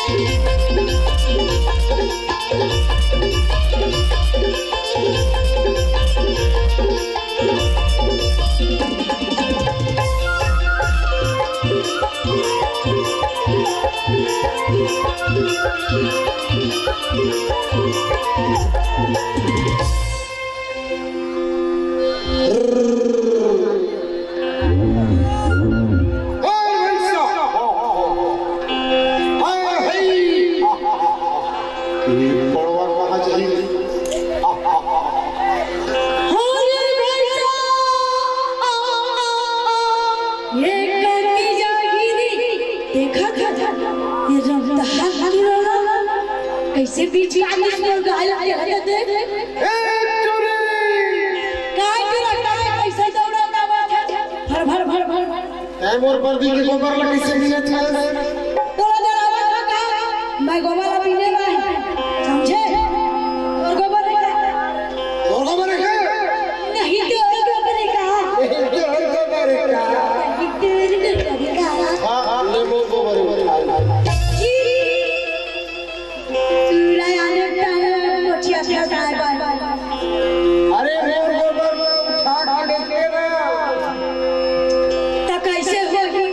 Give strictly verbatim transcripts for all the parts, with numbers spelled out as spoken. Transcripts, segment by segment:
अरे भैया, ये कति जाही रे, देखा था, ये रमतहा की रौला, कैसे बीच में आके इसमें गाय लग गया था, देख। ए, चोरी! काय के रखा है, कैसे दौड़ा उड़ावा था, भर, भर, भर, भर, भर। ए, मोर परदी के गोबर ला कैसे मिलत हस? तोला डरावत हस का? मैं गोबर ला पीने ला है, समझे? तोर गोबर है का? तोर गोबर है का? नहीं, तोर गोबर है का? नहीं, तोर गोबर है का? नहीं, तोर गोबर है का? हाँ, हाँ, ले मोर गोबर है का? जी। चूल्हा आने टाइम कोठिया खसाए बर। अरे मोर गोबर ला उठा के लेके ना। त कैसे होही?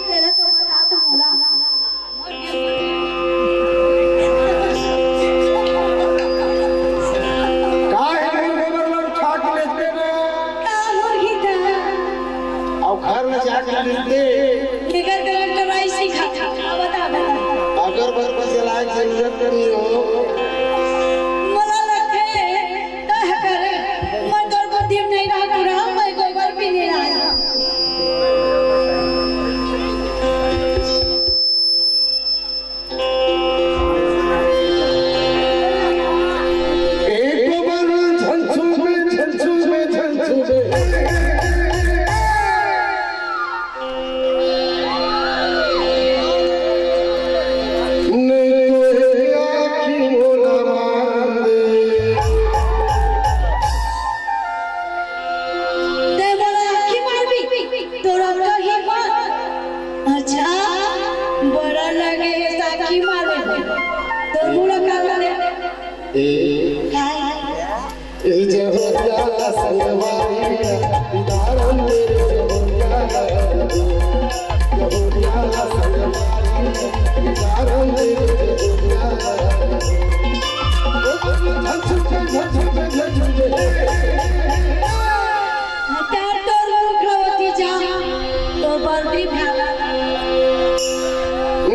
तेला तो बता तो मोला। का हे मोर गोबर ला उठा के लेके ना? का होही त? अउ घर में जाके मिलते। एकर गरम कराई सीखा। हाँ, बता, बता। अगरबत्ती जलाए के जरूरत नहीं हो। मोला लगथे, तह करे, मैं तोर बुद्धि में नहीं रहा, पूरा मैं गोबर भी नहीं रहा। एको बार झन छूबे, झन छूबे, झन छूबे। नहीं तो ये आँखी मोला मार दे। ते मोला आँखी मारबे, तोरा कही बात। अच्छा, बड़ा लगे हे साखी मारे। तो मुड़ा का करे? ए, काय? ए जहोरिया संगवारी, दीदारन तेरे जहोरिया। जहोरिया संगवारी, दीदारन तेरे जहोरिया। ओ, झन छूबे, झन छूबे, झन छूबे। हटा तोर मुख ला ओती जा, तो बर्दी भाला।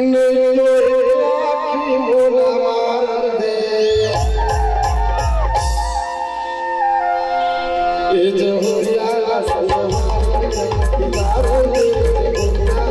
नहीं तो आँखी मोला मार दे। ए जहोरिया संगवारी, दीदारन तेरे जहोरिया।